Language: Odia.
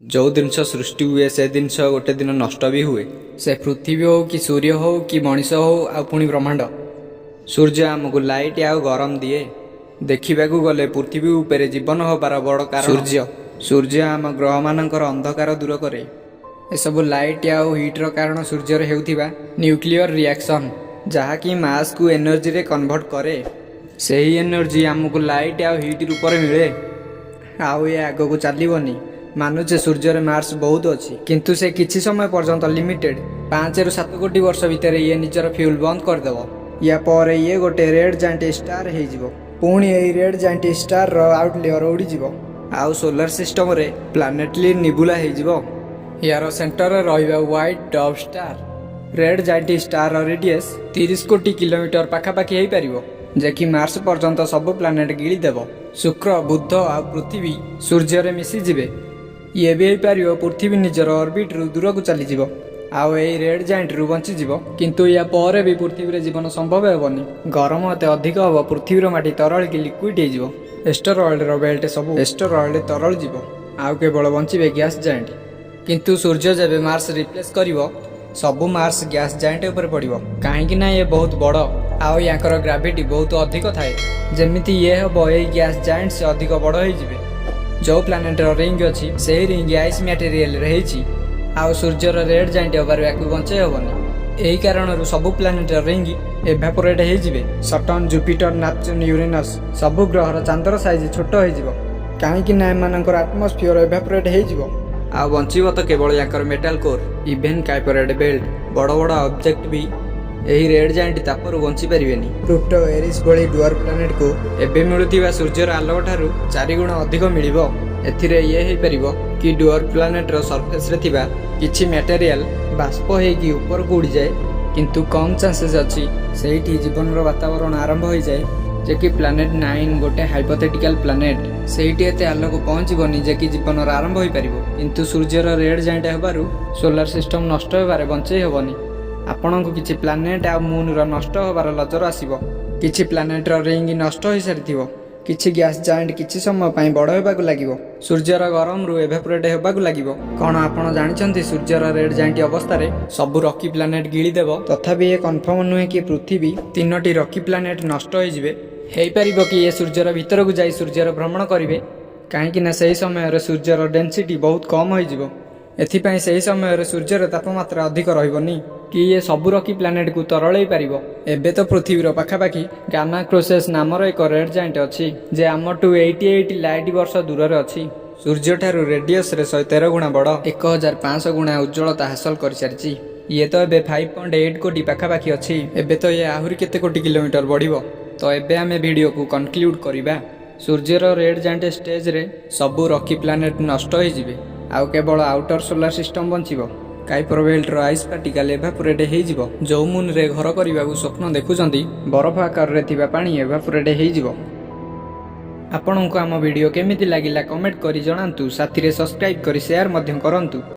ଯେଉଁ ଜିନିଷ ସୃଷ୍ଟି ହୁଏ, ସେ ଜିନିଷ ଗୋଟେ ଦିନ ନଷ୍ଟ ବି ହୁଏ। ସେ ପୃଥିବୀ ହଉ କି ସୂର୍ଯ୍ୟ ହଉ କି ମଣିଷ ହଉ, ଆଉ ପୁଣି ବ୍ରହ୍ମାଣ୍ଡ। ସୂର୍ଯ୍ୟ ଆମକୁ ଲାଇଟ୍ ଆଉ ଗରମ ଦିଏ। ଦେଖିବାକୁ ଗଲେ ପୃଥିବୀ ଉପରେ ଜୀବନ ହେବାର ବଡ଼ କାରଣ ସୂର୍ଯ୍ୟ। ସୂର୍ଯ୍ୟ ଆମ ଗ୍ରହମାନଙ୍କର ଅନ୍ଧକାର ଦୂର କରେ। ଏସବୁ ଲାଇଟ୍ ଆଉ ହିଟ୍ର କାରଣ ସୂର୍ଯ୍ୟରେ ହେଉଥିବା ନ୍ୟୁକ୍ଲିୟର ରିଆକ୍ସନ୍, ଯାହାକି ମାସ୍କୁ ଏନର୍ଜିରେ କନଭର୍ଟ କରେ। ସେହି ଏନର୍ଜି ଆମକୁ ଲାଇଟ୍ ଆଉ ହିଟ୍ ରୂପରେ ମିଳେ। ଆଉ ଏ ଆଗକୁ ଚାଲିବନି। ମାନୁଛେ, ସୂର୍ଯ୍ୟରେ ମାସ୍ ବହୁତ ଅଛି, କିନ୍ତୁ ସେ କିଛି ସମୟ ପର୍ଯ୍ୟନ୍ତ ଲିମିଟେଡ୍। 5ରୁ 7 କୋଟି ବର୍ଷ ଭିତରେ ଇଏ ନିଜର ଫ୍ୟୁଲ୍ ବନ୍ଦ କରିଦେବ। ୟା ପରେ ଇଏ ଗୋଟେ ରେଡ୍ ଜାଏଣ୍ଟ ଷ୍ଟାର ହେଇଯିବ। ପୁଣି ଏଇ ରେଡ୍ ଜାଏଣ୍ଟ ଷ୍ଟାରର ଆଉଟର ଲେୟର ଉଡ଼ିଯିବ ଆଉ ସୋଲାର ସିଷ୍ଟମରେ ପ୍ଲାନେଟରୀ ନିବୁଲା ହେଇଯିବ। ୟାର ସେଣ୍ଟରରେ ରହିବ white dwarf star. Red giant ଷ୍ଟାରର ରେଡିୟସ୍ 30 କୋଟି କିଲୋମିଟର ପାଖାପାଖି ହେଇପାରିବ, ଯେ କି ମାର୍ସ ପର୍ଯ୍ୟନ୍ତ ସବୁ ପ୍ଲାନେଟ୍ ଗିଳିଦେବ। ଶୁକ୍ର, ବୁଧ ଆଉ ପୃଥିବୀ ସୂର୍ଯ୍ୟରେ ମିଶିଯିବେ। ଇଏ ବି ହେଇପାରିବ, ପୃଥିବୀ ନିଜର ଅର୍ବିଟରୁ ଦୂରକୁ ଚାଲିଯିବ ଆଉ ଏଇ ରେଡ୍ ଜାଏଣ୍ଟରୁ ବଞ୍ଚିଯିବ। କିନ୍ତୁ ୟା ପରେ ବି ପୃଥିବୀରେ ଜୀବନ ସମ୍ଭବ ହେବନି। ଗରମ ଏତେ ଅଧିକ ହେବ, ପୃଥିବୀର ମାଟି ତରଳିକି ଲିକ୍ୱିଡ୍ ହେଇଯିବ। ଏଷ୍ଟରଏଡ୍ର ବେଲ୍ଟ, ସବୁ ଏଷ୍ଟରଏଡ୍ ତରଳିଯିବ ଆଉ କେବଳ ବଞ୍ଚିବେ ଗ୍ୟାସ୍ ଜାଏଣ୍ଟ। କିନ୍ତୁ ସୂର୍ଯ୍ୟ ଯେବେ ମାର୍ସ ରିପ୍ଲେସ୍ କରିବ, ସବୁ ମାସ୍ ଗ୍ୟାସ୍ ଜାଏଣ୍ଟ ଉପରେ ପଡ଼ିବ। କାହିଁକି ନା ଇଏ ବହୁତ ବଡ଼ ଆଉ ୟାଙ୍କର ଗ୍ରାଭିଟି ବହୁତ ଅଧିକ ଥାଏ। ଯେମିତି ଇଏ ହେବ, ଏଇ ଗ୍ୟାସ୍ ଜାଏଣ୍ଟସ୍ ଅଧିକ ବଡ଼ ହେଇଯିବେ। ଯେଉଁ ପ୍ଲାନେଟର ରିଙ୍ଗ ଅଛି, ସେହି ରିଙ୍ଗ ଆଇସ୍ ମ୍ୟାଟେରିଆଲରେ ହେଇଛି ଆଉ ସୂର୍ଯ୍ୟର ରେଡ୍ ଜାଏଣ୍ଟ ହେବାରୁ ୟାକୁ ବଞ୍ଚେଇ ହେବନି। ଏହି କାରଣରୁ ସବୁ ପ୍ଲାନେଟର ରିଙ୍ଗ ଏଭାପୋରେଟ୍ ହେଇଯିବେ। ସଟର୍ନ, ଜୁପିଟର, ନେପଚୁନ୍, ୟୁରେନସ୍ ସବୁ ଗ୍ରହର ଚାନ୍ଦର ସାଇଜ୍ ଛୋଟ ହେଇଯିବ। କାହିଁକି ନା ଏମାନଙ୍କର ଆଟମୋସ୍ଫିୟର ଏଭାପୋରେଟ୍ ହେଇଯିବ ଆଉ ବଞ୍ଚିବ ତ କେବଳ ୟାଙ୍କର ମେଟାଲ କୋର୍। ଇଭେନ୍ କାଇପର ବେଲ୍ଟ, ବଡ଼ ବଡ଼ ଅବଜେକ୍ଟ ବି ଏହି ରେଡ୍ ଜାଏଣ୍ଟ ତାପରୁ ବଞ୍ଚି ପାରିବେନି। ପ୍ଲୁଟୋ, ଏରିସ୍ ଭଳି ଡୁଆର୍ଫ ପ୍ଲାନେଟକୁ ଏବେ ମିଳୁଥିବା ସୂର୍ଯ୍ୟର ଆଲୋକ ଠାରୁ 4 ଗୁଣ ଅଧିକ ମିଳିବ। ଏଥିରେ ଇଏ ହେଇପାରିବ କି ଡୁଆର୍ଫ ପ୍ଲାନେଟର ସର୍ଫେସରେ ଥିବା କିଛି ମ୍ୟାଟେରିଆଲ ବାଷ୍ପ ହେଇକି ଉପରକୁ ଉଡ଼ିଯାଏ। କିନ୍ତୁ କମ୍ ଚାନ୍ସେସ୍ ଅଛି ସେଇଠି ଜୀବନର ବାତାବରଣ ଆରମ୍ଭ ହୋଇଯାଏ। ଯେ କି ପ୍ଲାନେଟ 9 ଗୋଟେ ହାଇପୋଥେଟିକାଲ ପ୍ଲାନେଟ। ସେଇଠି ଏତେ ଆଲୋକ ପହଞ୍ଚିବନି ଯେ କି ଜୀବନର ଆରମ୍ଭ ହୋଇପାରିବ। କିନ୍ତୁ ସୂର୍ଯ୍ୟର ରେଡ୍ ଜାଏଣ୍ଟ ହେବାରୁ ସୋଲାର ସିଷ୍ଟମ ନଷ୍ଟ ହେବାରେ ବଞ୍ଚେଇ ହେବନି। ଆପଣଙ୍କୁ କିଛି ପ୍ଲାନେଟ ଆଉ ମୁନ୍ର ନଷ୍ଟ ହେବାର ନଜର ଆସିବ। କିଛି ପ୍ଲାନେଟର ରିଙ୍ଗ ନଷ୍ଟ ହୋଇସାରିଥିବ। କିଛି ଗ୍ୟାସ୍ ଜାଏଣ୍ଟ କିଛି ସମୟ ପାଇଁ ବଡ଼ ହେବାକୁ ଲାଗିବ, ସୂର୍ଯ୍ୟର ଗରମରୁ ଏଭାପୋରେଟ୍ ହେବାକୁ ଲାଗିବ। କ'ଣ ଆପଣ ଜାଣିଛନ୍ତି, ସୂର୍ଯ୍ୟର ରେଡ୍ ଜାଏଣ୍ଟ ଅବସ୍ଥାରେ ସବୁ ରକି ପ୍ଲାନେଟ ଗିଳିଦେବ? ତଥାପି ଏ କନଫର୍ମ ନୁହେଁ କି ପୃଥିବୀ ତିନୋଟି ରକି ପ୍ଲାନେଟ ନଷ୍ଟ ହୋଇଯିବେ। ହେଇପାରିବ କି ଏ ସୂର୍ଯ୍ୟର ଭିତରକୁ ଯାଇ ସୂର୍ଯ୍ୟର ଭ୍ରମଣ କରିବେ। କାହିଁକି ନା ସେହି ସମୟରେ ସୂର୍ଯ୍ୟର ଡେନ୍ସିଟି ବହୁତ କମ୍ ହୋଇଯିବ। ଏଥିପାଇଁ ସେହି ସମୟରେ ସୂର୍ଯ୍ୟର ତାପମାତ୍ରା ଅଧିକ ରହିବନି କି ଇଏ ସବୁ ରକି ପ୍ଲାନେଟକୁ ତରଳେଇ ପାରିବ। ଏବେ ତ ପୃଥିବୀର ପାଖାପାଖି ଗାମା କ୍ରୋସେସ୍ ନାମର ଏକ ରେଡ୍ ଜାଏଣ୍ଟ ଅଛି, ଯେ ଆମଠୁ 88 ଲାଇଟ୍ ବର୍ଷ ଦୂରରେ ଅଛି। ସୂର୍ଯ୍ୟଠାରୁ ରେଡିୟସରେ 113 ଗୁଣା ବଡ଼, 1500 ଗୁଣା ଉଜ୍ଜ୍ୱଳତା ହାସଲ କରିସାରିଛି। ଇଏ ତ ଏବେ 5.8 କୋଟି ପାଖାପାଖି ଅଛି। ଏବେ ତ ଇଏ ଆହୁରି କେତେ କୋଟି କିଲୋମିଟର ବଢ଼ିବ। ତ ଏବେ ଆମେ ଭିଡ଼ିଓକୁ କନକ୍ଲୁଡ଼ କରିବା। ସୂର୍ଯ୍ୟର ରେଡ୍ ଜାଏଣ୍ଟ ଷ୍ଟେଜରେ ସବୁ ରକି ପ୍ଲାନେଟ ନଷ୍ଟ ହୋଇଯିବେ ଆଉ କେବଳ ଆଉଟର ସୋଲାର ସିଷ୍ଟମ ବଞ୍ଚିବ। କାଇପର ବେଲ୍ଟର ଆଇସ୍ ପାର୍ଟିକାଲ ଏଭାପୋରେଟ୍ ହେଇଯିବ। ଯେଉଁ ମୁନ୍ରେ ଘର କରିବାକୁ ସ୍ୱପ୍ନ ଦେଖୁଛନ୍ତି, ବରଫ ଆକାରରେ ଥିବା ପାଣି ଏଭାପୋରେଟ୍ ହେଇଯିବ। ଆପଣଙ୍କୁ ଆମ ଭିଡ଼ିଓ କେମିତି ଲାଗିଲା, କମେଣ୍ଟ କରି ଜଣାନ୍ତୁ। ସାଥିରେ ସବସ୍କ୍ରାଇବ୍ କରି ସେୟାର ମଧ୍ୟ କରନ୍ତୁ।